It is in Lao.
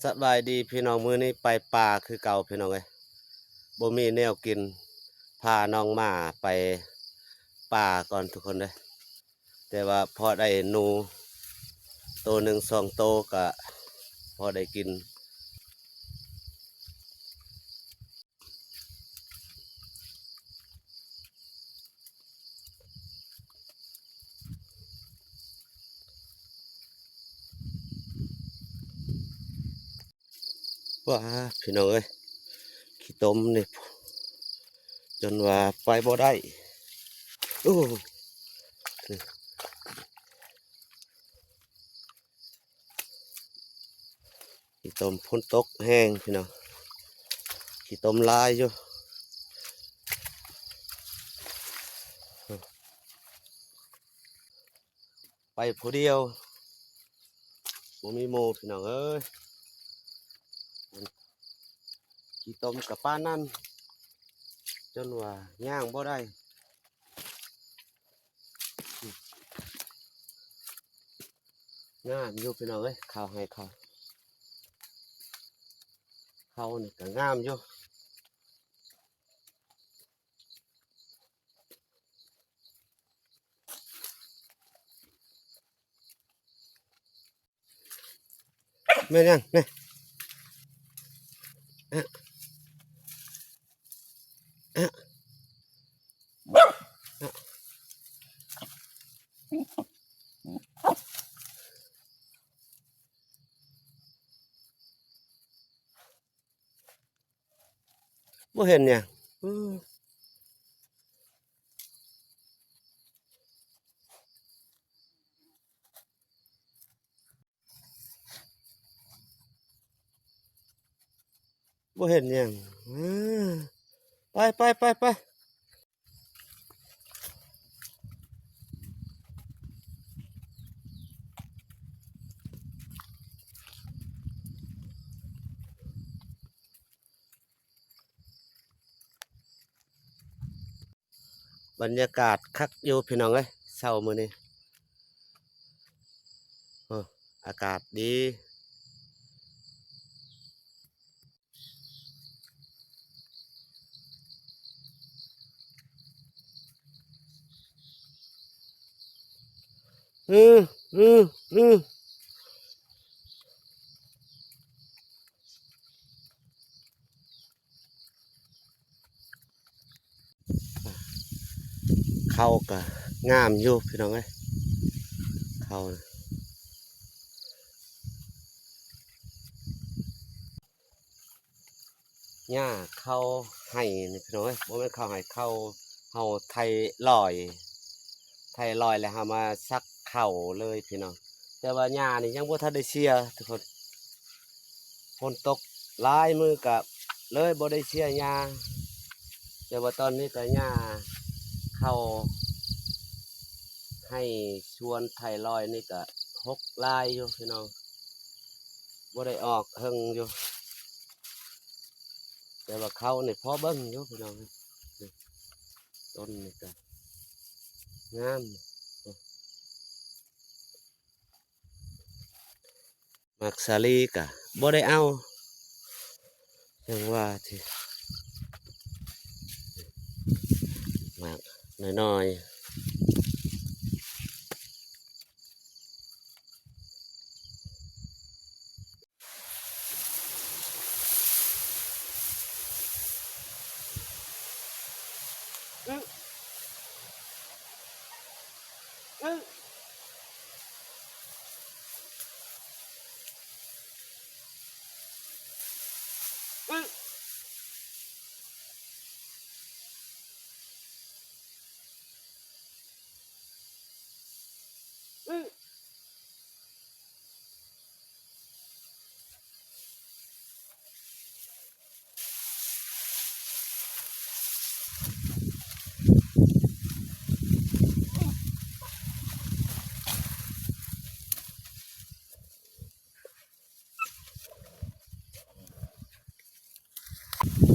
ສະບາຍດີພີ່ນ້ອງ, ມື້ນີ້ໄປປ່າຄືເກົ່າພີ່ນ້ອງເອີຍ, ບໍ່ມີແນວກິນ ພານ້ອງໝາໄປປ່າກ່ອນທຸກຄົນເດີ. ແຕ່ວ່າພໍໄດ້ໜູໂຕໜຶ່ງສອງໂຕ ກະພໍໄດ້ກິນ. ວ້າ ພີ່ນ້ອງເອີຍ, ຂີ້ຕົມນີ້ ຈົນວ່າໄປບໍ່ໄດ້. ໂອ້ ຂີ້ຕົມ, ຝົນຕົກແຮງພີ່ນ້ອງ, ຂີ້ຕົມຫຼາຍຢູ່. ໄປຜູ້ດຽວ ບໍ່ມີໝູ່ພີ່ນ້ອງເອີຍ, ຂີ້ຕົມກະປານນັ້ນ ຈົນວ່າຍ່າງບໍ່ໄດ້. ງາມຢູ່ພີ່ນ້ອງເອີຍ, ເຂົ້າໄຮ່ເຂົາ, ເຂົ້ານີ້ກະງາມຢູ່. ແມ່ນຫຍັງນີ້? ບໍ່ເຫັນຫຍັງ. ບໍ່ເຫັນຫຍັງ. ເອີ ໄປ ໄປ ໄປ ໄປ. ບັນຍາກາດຄັກຢູ່ພີ່ນ້ອງເອີຍ ເຊົ້າມື້ນີ້. ໂອ້ ອາກາດດີ. ອື ອື ອື. ເຂົ້າກະງາມຢູ່ພີ່ນ້ອງເອີຍ, ເຂົ້າ ຫຍ້າເຂົ້າໄຮ່ນີ້ພີ່ນ້ອງເອີຍ, ບໍ່ແມ່ນເຂົ້າໄຮ່, ເຂົ້າເຮົາໄຖລອຍ, ໄຖລອຍແລ້ວເຮົາມາສັກເຂົ້າເລີຍພີ່ນ້ອງ. ແຕ່ວ່າຫຍ້ານີ້ຍັງບໍ່ທັນໄດ້ເສຍທຸກຄົນ, ຝົນຕົກຫຼາຍມື້ກະເລີຍບໍ່ໄດ້ເສຍຫຍ້າ. ແຕ່ວ່າຕອນນີ້ກະຫຍ້າເຂົ້າໄຮ່ສວນໄຖລອຍນີ້ກະຫົກຫຼາຍຢູ່ພີ່ນ້ອງ, ບໍ່ໄດ້ອອກເຫິງຢູ່. ແຕ່ວ່າເຂົ້ານີ້ພໍເບິ່ງຢູ່ພີ່ນ້ອງ, ຕົ້ນນີ້ກະງາມ. ໝາກສາລີກະບໍ່ໄດ້ເອົາ, ຈັ່ງວ່າທີ່ ໝາກນ້ອຍໆ. ໂອ້